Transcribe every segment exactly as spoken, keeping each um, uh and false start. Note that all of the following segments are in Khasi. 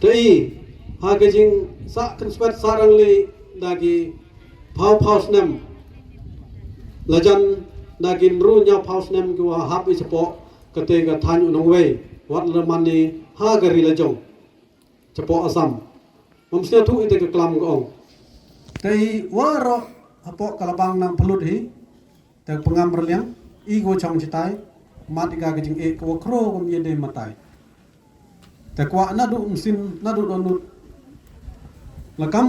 Te i ha ka jingsah kynspet sah rangli da ki phaw phaw snem, lajan da ki nru nya phaw snem ki wa hap i chapoh kate ka thaiñ u nongwei, wat la mane ha ka ri la jong chapoh Assam. Mam sngewthuh ite ka klam ka ong. Te i waroh hapoh ka labang nang phalut hi, te pangam rliang i ko chong chitai, mat i ka ka jing e ko kro ko ye de matai. Te kwah naduh mynsiem naduh donut, la kam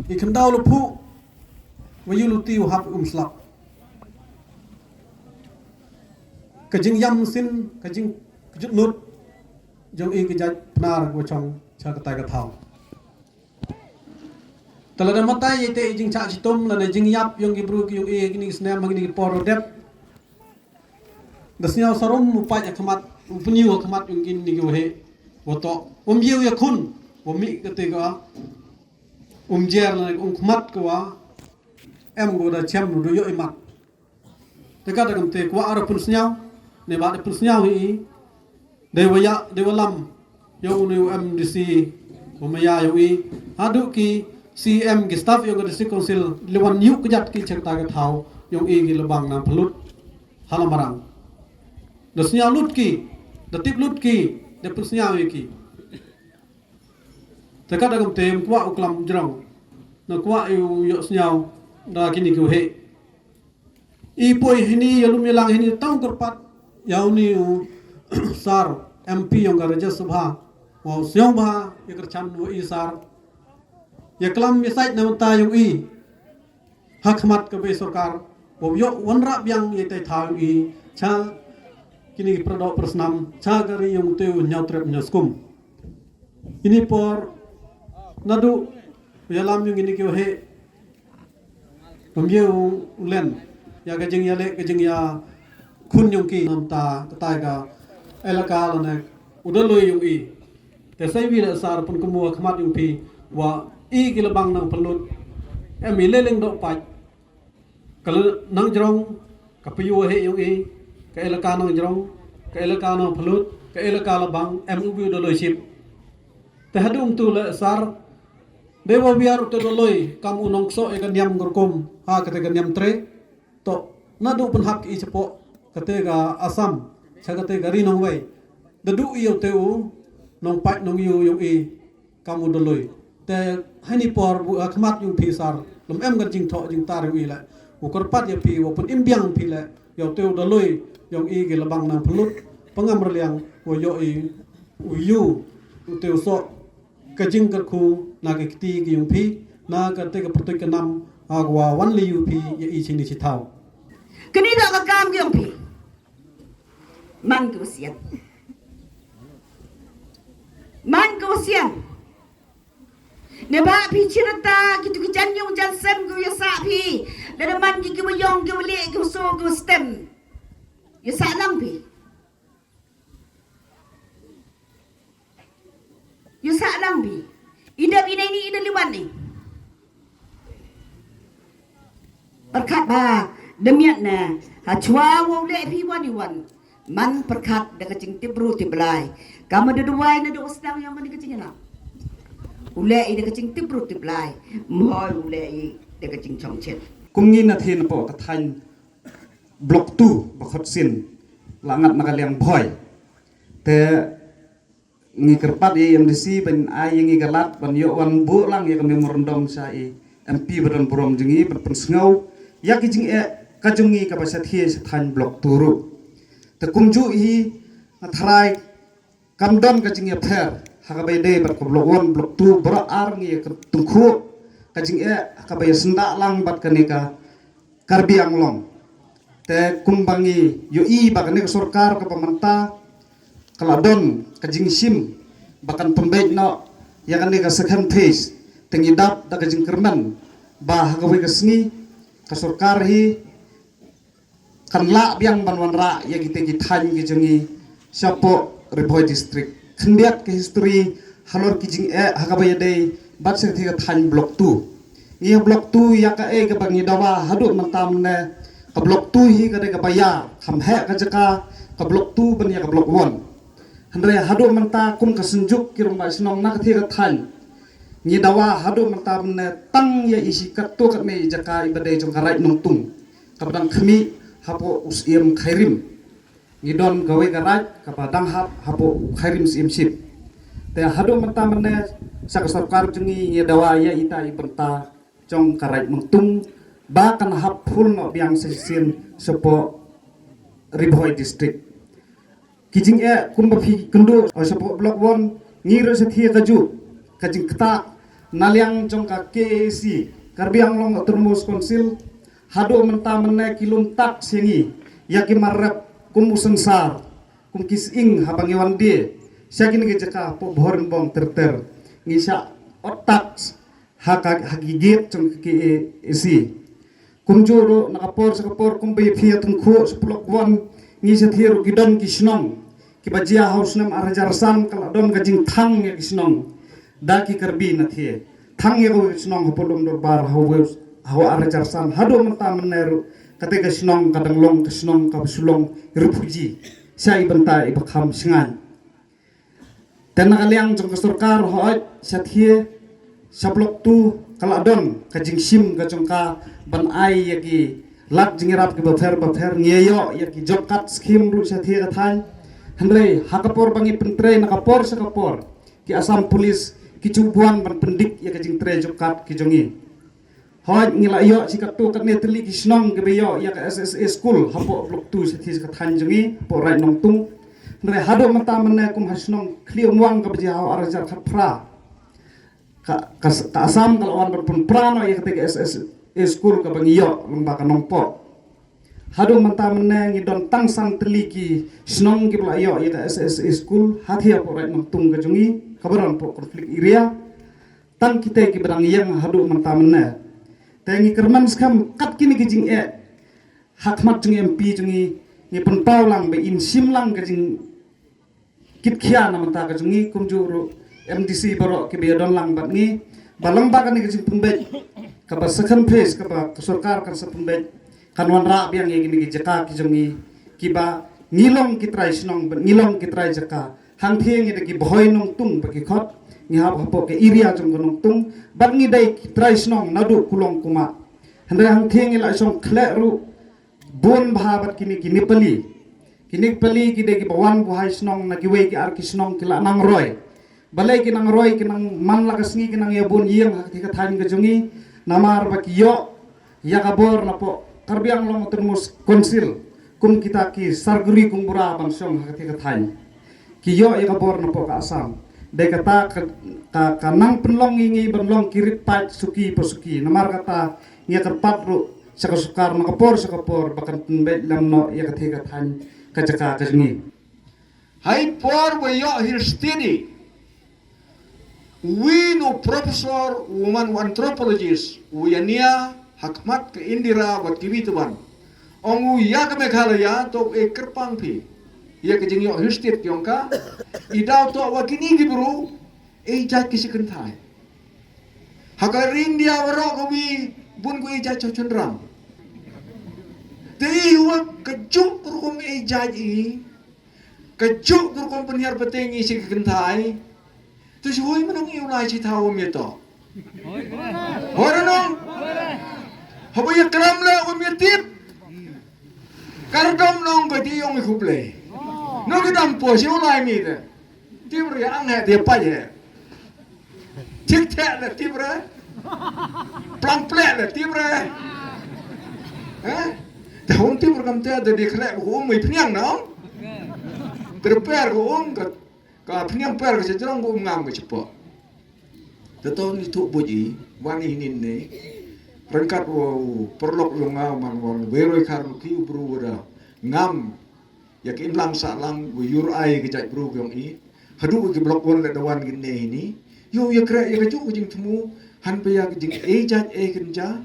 i khyndaw la phuh, wa yu luti wa hap um slap. Ka jingyam mynsiem, ka jing ka jutnut jong i ka jait Pnar wa chong cha katai ka thaw. Te lada matai ite i jingchah chitom lada jingïap yong ki bru ki yong i kini ki snem ha kini ki por dep. Da sniaw sarum u pait ha khmat, u pynïu ha khmat yong kini ki waheh. Wa toh um ïew ïa khun, wa mih kate ka um jer lada um khmat ka wa em ko da chem ruh du ïoh i mat. Te ka da kam te kwah ara pynsniaw, ne ba da pynsniaw hi i. Dei wa ya, dei wa lam yong u ne u M D C, wa maya yong i. Haduh ki C M ki staff yong ka District Council, li wan yu kjat ki chekta ka thaw yong i ki labang nang phalut ha la marang. Da sniaw lut ki, da tip lut ki, da pynsniaw ïa ki. Te ka da kam te kwah u klam jrong, na kwah u ïoh sniaw da kini ki waheh. I poi hini ïalum ïalang hini tang kyrpad ïa uni u sar M P yong ka Rajya Sabha. Wa u sniaw bha ïa kyrchan wa i sar. Ïa klam ïa sait na mynta yong i ha khmat ka bei sorkar. Wa ïoh wanrah biang ïa tai thaw yong i cha kini ki pyrdoh pyrsnam cha ka ri yong te u ñiaw trep ñiaw skum. Ini por naduh ïalam yong ini ki waheh. Pam ïa u len ïa ka jingïaleh ka jingïakhun yong ki namta katai ka elaka lane u da loi yong i. Te sai wi la sar pun kumu khmat yong phi wa i ki labang nang phalut. Em i leleng doh pait. Ka nang jrong ka pyu he yong i, ka elaka nang jrong, ka elaka nang phalut, ka elaka labang em u bi u da loi ship. Te hadum tu le sar de wa biar u te da loi kam u nong kso e ka niam gurkum ha kate ka niam tre. To naduh pynhap i chapoh kate ka Assam cha kate ka ri nong wei. Da du i u te u nong pait nong yu yong i kam u da loi. Te hani por bu ha khmat yong phi sar lum em ka jingthoh jingtar yong i le. U kyrpad ïa phi wa pun im biang phi le ïa u te u da loi yong i ki labang nang phalut pangam rliang wa ïoh i u yu u te u soh ka jingkyrkhu na ka kti ki yong phi na kate ka pyrtuit ka nam ha wa wan li yu phi ïa i chini chi thaw. Kini da ka kam ki yong phi. Man ki wasiat. Man ki wasiat. Ne ba phi chirta ki tu ki jan yong jan sem ki ya sa phi. Lada man ki ki wa yong ki wa le ki wa so ki wa stem. Ya sa lang phi. Yu sa lang bi. Ida bi nei ni ida liwan ni. Perkat ba demiat na ha chwa wo le phi wan iwan. Man perkat da ka jing tibru tiblai. Kama da duwai na da usdang yang mani ka jing na. Ule i da ka jing tibru tiblai. Moi ule i da ka jing chongchet. Kum ngi na thin po ka thain Block two ba khot sin la ngat na ka liang bhoi. Te ngi kyrpad ïa M D C ban ai ïa ngi ka lad ban ïoh wan buh lang ïa ka memorandum sha i M P ba don burom jong ngi ban pynsngew ïa ki jingeh ka jong ngi kaba shathie shathan Block two ruh. Te kumjuh hi nga tharai kam don ka jingïapher ha kaba ïadei bad ka Block one, Block two, baroh ar ngi ïa ka tyngkhuh ka jingeh ha kaba ïa syndah lang bad kane ka Karbi Anglong. Te kumba ngi ïohi ba kane ka sorkar kaba mynta ka la don ka jingshim ba kan pynbeit noh ïa kane ka second phase, te ngi dap da ka jingkyrmen ba ha kawei ka sngi ka sorkar hi kan lah biang ban wanrah ïa kita ki thaiñ ki jong ngi shapoh Ri Bhoi District. Khyndiat ka history halor ki jingeh ha kaba ïadei bad sa ka thaiñ Block two. Ngi ha Block two ïa kaei kaba ngi dawa haduh mynta mynne, ka Block two hi ka dei kaba ïar, kham heh ka jaka ka Block two ban ïa ka Block one. Hynrei haduh mynta kum ka synjuk ki rangbah shnong na ka thie ka thaiñ, ngi dawa haduh mynta mynne tang ïa i shi katto katne i jaka iba dei jong ka Raid Nongtung kaba dang khmih hapoh u Syiem Khyrim. Ngi don kawei ka raid kaba dang hap hapoh u Khyrim Syiemship. Te haduh mynta mynne sha ka sorkar jong ngi ngi dawa ïa ita i bynta jong ka Raid Nongtung ba kan hap phul noh biang sa shisien shapoh Ri Bhoi District. Ki jingeh kumba phi kynduh shapoh Block One, ngi ruh shathie kajuh ka jingktah na liang jong ka K A A C, Karbi Anglong Autonomous Council, haduh mynta mynne ki lum tak sha ngi ïa ki mar rep kum u synsar, kum ki sying haba ngi wan die sha kine ki jaka hapoh Bhoirymbong ter ter. Ngi shah ot tax ha ka, ha ki gate jong ka K A A C. Kumjuh ruh na ka por sha ka por kumba ïa phi ïa tyngkhuh sha Block One, ngi shathie ruh ki don ki shnong kiba jia ha u snem ar hajar san ka la don ka jingthang ïa ki shnong da ki Karbi na thie. Thang ïa kawei ka shnong hapoh Lum Dorbar ha u, ha u ar hajar san, haduh mynta mynne ruh kata ka shnong ka dang long ka shnong kaba shu long refugee sha i bynta iba kham shngaiñ. Te na ka liang jong ka sorkar, hooid, shathie sha Block Two ka la don ka jingshim ka jong ka ban ai ïa ki lad jingïarap kiba pher ba pher, ngi ïoh ïa ki job card scheme ruh shathie ka thaiñ. Hynrei ha ka por ba ngi pyntrei na ka por sha ka por, ki Assam Police ki ju buan ban pyndik ïa ka jingtrei job card ki jong ngi. Hooid, ngi la ïoh shi katto katne tylli ki shnong kiba ïoh ïa ka S S A school hapoh Block Two shathie sha ka thaiñ jong ngi hapoh Raid Nongtung. Hynrei haduh mynta mynne kum ha shnong Khliehmwang kaba jia ha u ar hajar khatphra, ka, ka, ka Assam ka la wan ban pynpra noh ïa kata ka S S A school kaba ngi ïoh lyngba ka Nongpoh. Haduh mynta mynne ngi don tang san tylli ki shnong kiba la ïoh ïa ka S S A school hathie hapoh Raid Nongtung ka jong ngi kaba don hapoh conflict area. Tang kita kiba dang ïeng haduh mynta mynne. Te ngi kyrmen skhem kat kine ki jingeh ha khmat jong i M P jong ngi, ngi pynpaw lang ba in shim lang ka jingkitkhia na bynta ka jong ngi, kumjuh ruh M D C baroh kiba ïadon lang bad ngi, ba lyngba kane ka jingpynbeit kaba second phase kaba ka sorkar kan sa pynbeit, kan wanrah biang ïa kine ki jaka ki jong ngi kiba ngi long ki trai shnong bad ngi long ki trai jaka. Hangthie ngi dei ki Bhoi Nongtung ba ki khot, ngi hap hapoh ka area jong ka Nongtung bad ngi dei ki trai shnong naduh Kulong Kumah. Hynrei hangthie ngi la shong khleh ruh bun bha bad kine ki Nepali. Ki Nepali ki dei kiba wan buhai shnong na kiwei ki ar ki shnong, ki la nang roi. Balei ki nang roi? Ki nang man la ka sngi ki nang ïa bun ïing ha kata ka thaiñ ka jong ngi, namar ba ki ïoh ïa ka bor napoh Karbi Anglong Autonomous Council kum kita ki sarguri kungbura ban shong ha kata ka thaiñ. Ki ïoh ïa ka bor napoh ka Assam. Dei kata ka, ka, ka nang pynlong ïa ngi ban long ki rit paid suki pa suki. Namar kata ngi ïa kyrpad ruh sha ka sorkar na ka por sha ka por ba kan pynbeit lem noh ïa kata ka thaiñ, ka jaka ka jong ngi. Hai por ba ïoh Hill State i, uwei u professor, u man u anthropologist, u ïania ha khmat ka Indira bad kiwei tban. Ong u ïa ka Meghalaya to e kyrpang phi ïa ka jingïoh Hill State ki ong ka. I daw to wa kine ki bru e jait ki shi kynthai. Ha ka ri India waroh kawi bun ku e jait chawchynrang. Te i wa ka juk rukom e jait i, ka juk rukom pynhiar pateng i shi kynthai. Te shu hoi mynno ngi u lai shi thaw um ïa to. Hoi ra nong. Haba ïa kram le um ïa tip. Kar dom nong ka ti ong i khublei. No ki dam po shi u lai mi te. Tip re ang he te pa ye. Tik tek le tip re. Plang plek le tip re. Eh? Te hong tip re kam te te di khlek ko um i pniang nong. Te per ko um ka Ka pniang per ka jrong ko um ngam ka chipo. Te to ni tu buji wan i hinin ne. Rengkat wa u perlok yong nga man wan weroi kar luki u bru wada ngam. Ya ki inlang sa lang wa yur ai ka jait bru yong i. Hadu ki blok wan le dawan gin ne hini. Yo ya kre ya ka juk ka jing temu. Han pa ya ka jing e jait e kin ja.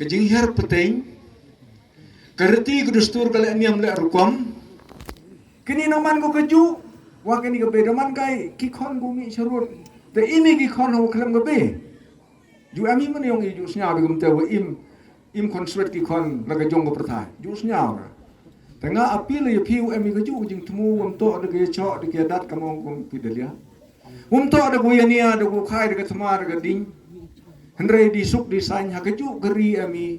Ka jing her peteng. Ka reti ka dustur ka le niam le rukom. Kini nang man ko kaju, wa kini ka be da man kai ki khon ko ngi sharut. Da imi ki khon ho klem ka be. Ju ami man yong i ju snya bi kumte wa im, im khon swet ki khon la ka jong ka pyrthai. Ju snya ra. Te nga appeal ïa phi, u em ïa kajuh ka jingthmu, wym toh da ka ïachoh da ka ïadat, ka mong kum phi da liah. Wym toh da ka ïania, da ka khai, da ka thma, da ka ding. Hynrei dei suk dei saiñ, ha kajuh ka ri em ïa.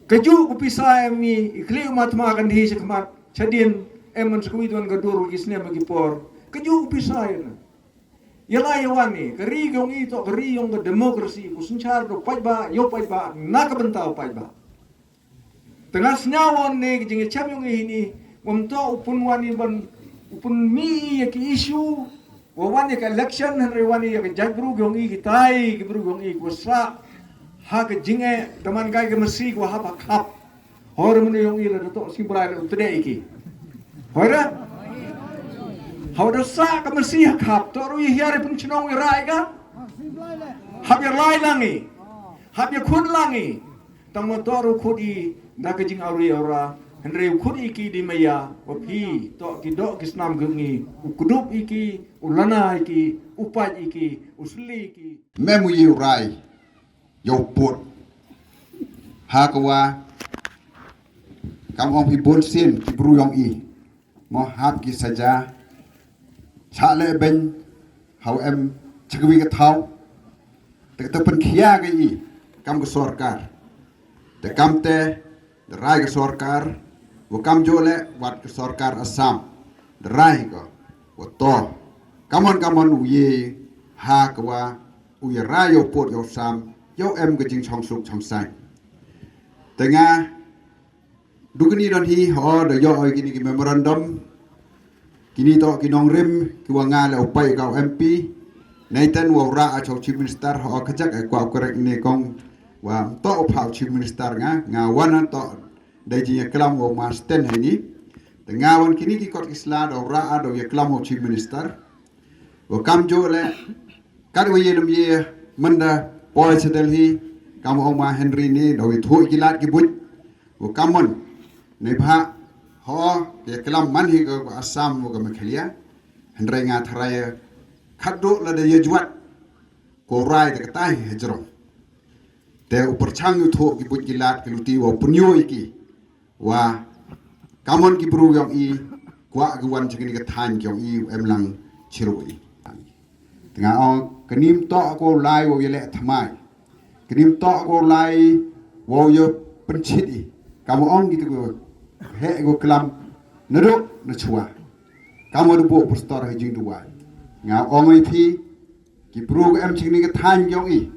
Kajuh ka pisa em ïa, i khlieh u ma thma kan dei sha khmat, shadien em man sa kawi don ka dur ki snem ki por. Kajuh ka pisa ïa na. Ïa la ïa wan ïa, ka ri yong i toh ka ri yong ka democracy, ka synshar da u paidbah, ïa u paidbah, na ka bynta u paidbah. Te nga sngew wan ne ka jingïachem yong i hini, wym toh u pun wan i ban, u pun mih ïa ki issue, wa wan ïa ka election, hynrei wan ïa ka jaitbru yong i, kitai ki bru yong i, ko sa, ha ka jingeh, da man kai ka masi, ko hap ha khap. Hor mane yong i la da toh sing brai la u tdei ki. Hoi da? Hau da sa ka masi ha khap, toh ru i hiar i pun chnong i rai ka? Hap ïa lai lang i. Hap ïa khun lang i. Tang ma toh ru khut i da ka jing auri aura. Hynrei u khut i ki di maya. Wa phi toh ki doh ki snam ki ngi. U kdup i ki, u lana i ki, u pait i ki, u sli i ki. Mem u ïa u rai. Ïa u put. Ha ka wa. Kam ong phi bun sien ki bru yong i. Mo hap ki saja. Chah leh beiñ, haw em, cha kawi ka thaw. Te ka ta pynkhia ka i, kam ka sorkar. Te kam te, da rai ka sorkar, wa kam jooh leh, wat ka sorkar Assam. Da rai ka, wa to. Kamon kamon u ye, ha ka wa, u ye rai yow put yow sam, yow em ka jingchong suk chong saiñ. Te nga, Du kini don hi, ho, da ïoh oi kini ki memorandum. Kini toh ki nongrim, ki wa nga leh u pai ka u M P. Nathan wa u rah a chow Chief Minister, ho, ka jak e kwa u korek ne kong. Wa toh u pha u Chief Minister nga, nga wan toh. Dei jingïaklam wa ma sten ha ini. Te nga wan kini ki kot ki sla da u rah a da u ïaklam wa u Chief Minister. Wa kam jooh leh, kat wa ye lum ye, mynda poi sa Delhi, kam wa ong ma Henry ne, da u ïathuh ki lad ki buit. Wa kamon, ne bha, ho, ke klam man hi ka, ka Assam wa ka Meghalaya, hynrei nga tharai, khadduh lada ïa jwat, ko rai da katai hajrong. Te u pyrchang u thoh ki buit ki lad ki luti wa u pynïoh ïa ki. Wa, kamon ki bru yong i, kwah ki wan cha kani ka thaiñ yong i, u em lang chirup i. Te nga ong, kani ym toh ko lai wa u ïaleh thymmai. Kani ym toh ko lai wa u ïa pynchit i. Kam ong kito ko heh ko klam naduh nachwa. Kam wa da buh pastor ha jingduwai. Nga ong ïa phi, ki bru ko em chingni ka thaiñ yong i.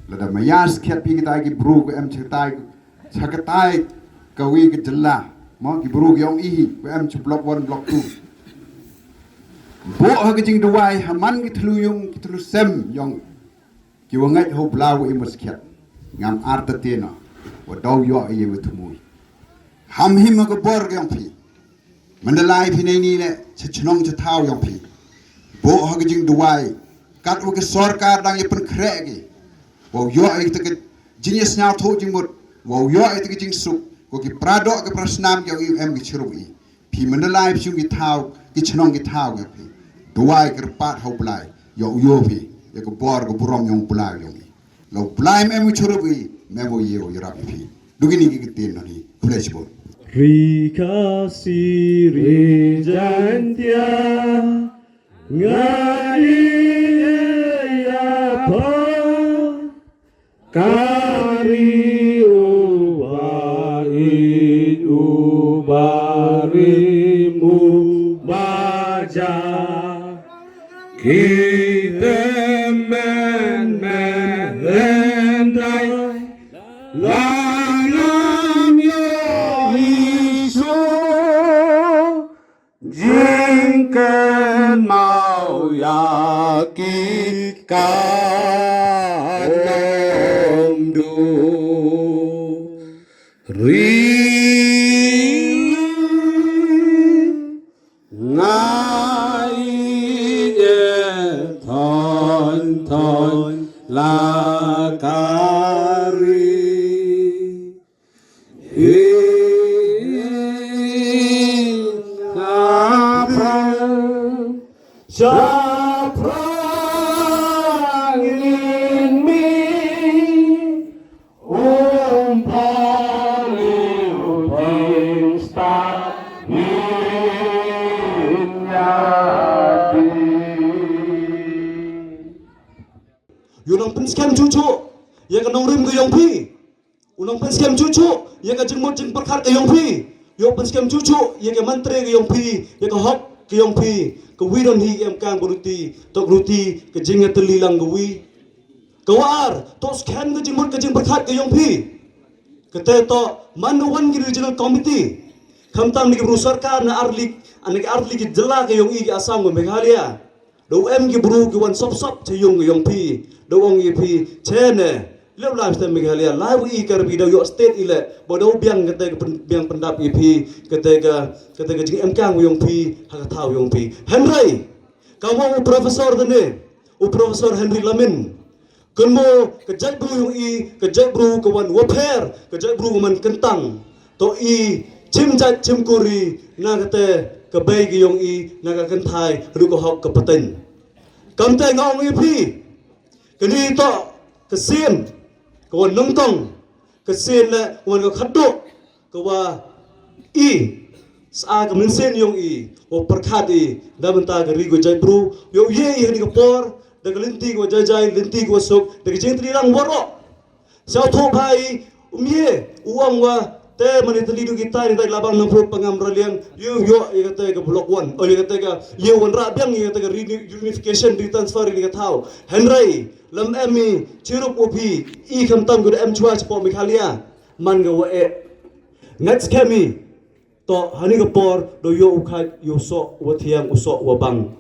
Lada maya skhiat phi kitai ki bru ko em chingtai. Cha katai kawi ka jylla. Mo ki bru ko yong i ko em cha block one, block two. Buh ha ka jingduwai, ha man ki thlu yung, ki thlu sem yong. Ki wa ngait ha u Blei wa i mut skhiat. Ngam artatien o. Wa daw ïoh i wa thmu i. Ham him ha ka bor yong phi. Mandalay phi nei ni leh, cha chnong cha thaw yong phi. Buh ha ka jingduwai. Kat wa ka sorkar dang ïa pynkhreh ki. Wa u ïoh ïa ka jingïasñiawthooh jingmut. Wa u ïoh ïa ka jingsuk. Wa ki pra doh ki pra snam ki ïoh em ki chirup i. Phi Mandalay phi chung ki thaw, ki chnong ki thaw ki phi. Duwai kyrpad ha u Blai. Ïoh u ïoh phi. Ïa ka bor ka burom yong u Blai yong i. La u Blai mem u chirup i, mem u ïoh u ïarap i phi. Duh kini ki ktien nani. Khublei shibun. Ri Khasi, ri Jaintia, nga ïa pha. Ka ri uba ïeit uba rim uba ja. Ki tymmen men hyndai la ngam ïoh i shuh. Jingkynmaw ïa ki ka nongduh ri nga ïeit thon thon la ka ri. Ïoh nang pynskhem chuchu ïa ka nongrim ka yong phi. U nang pynskhem chuchu ïa ka jingmut jingpyrkhat ka yong phi. Ïoh pynskhem chuchu ïa ka mantre ka yong phi, ïa ka hok ka yong phi. Ka wi don hi em kang ba ruti, tok ruti ka jingïatylli lang ka wi. Ka wa ar, to skhem ka jingmut ka jingpyrkhat ka yong phi. Kata to man u wan ki regional committee. Khamtam ni ki bru sorkar na arlik, an ki arlik ki jylla ka yong i ki Assam wa Meghalaya. Do em ki bru ki wan sop sop cha yung ka yong phi. Do ong i phi chene. Lep lai phi Meghalaya lai wa i Karbi do yo state i le. Ba do biang kata ka pen- biang pendap i phi. Kata ka kata ka jing em kang wa yong phi ha ka thaw yong phi. Henry. Ka wa u professor dane. U professor Henry Lamin. Kynmo ka jaitbru yong i, ka jaitbru ka wan wapher, ka jaitbru ka man kyntang. To i chim jait chim kuri na kata ka bei ka yong i na ka kynthai ruh ka hok ka pateng. Kamte nga ong i phi, kani to ka sien ka wan nongtong, ka sien le ka wan ka khadduh, ka wa i sa ka mynsiem yong i wa pyrkhat i da mynta ka ri ka jaitbru. Yow ye i hani ka por da ka lynti ka wa jai jai, lynti ka wa suk, da ka jingtri lang waroh. Sa u thoh bha i um ye u ong wa te mani tali du kita ni tai labang nang phuh pangam raliang. Yow yo i kata ka block one o i kata ka yow wan ra biang i kata ka reuni- reunification, retransfer i ka thaw. Henry lam em i chirup u phi i khamtam ka da em chwa chapo Meghalaya. Man ka wa e ngat skhem i to hani ka por do yo u khat yo so wa thiang u so wa bang.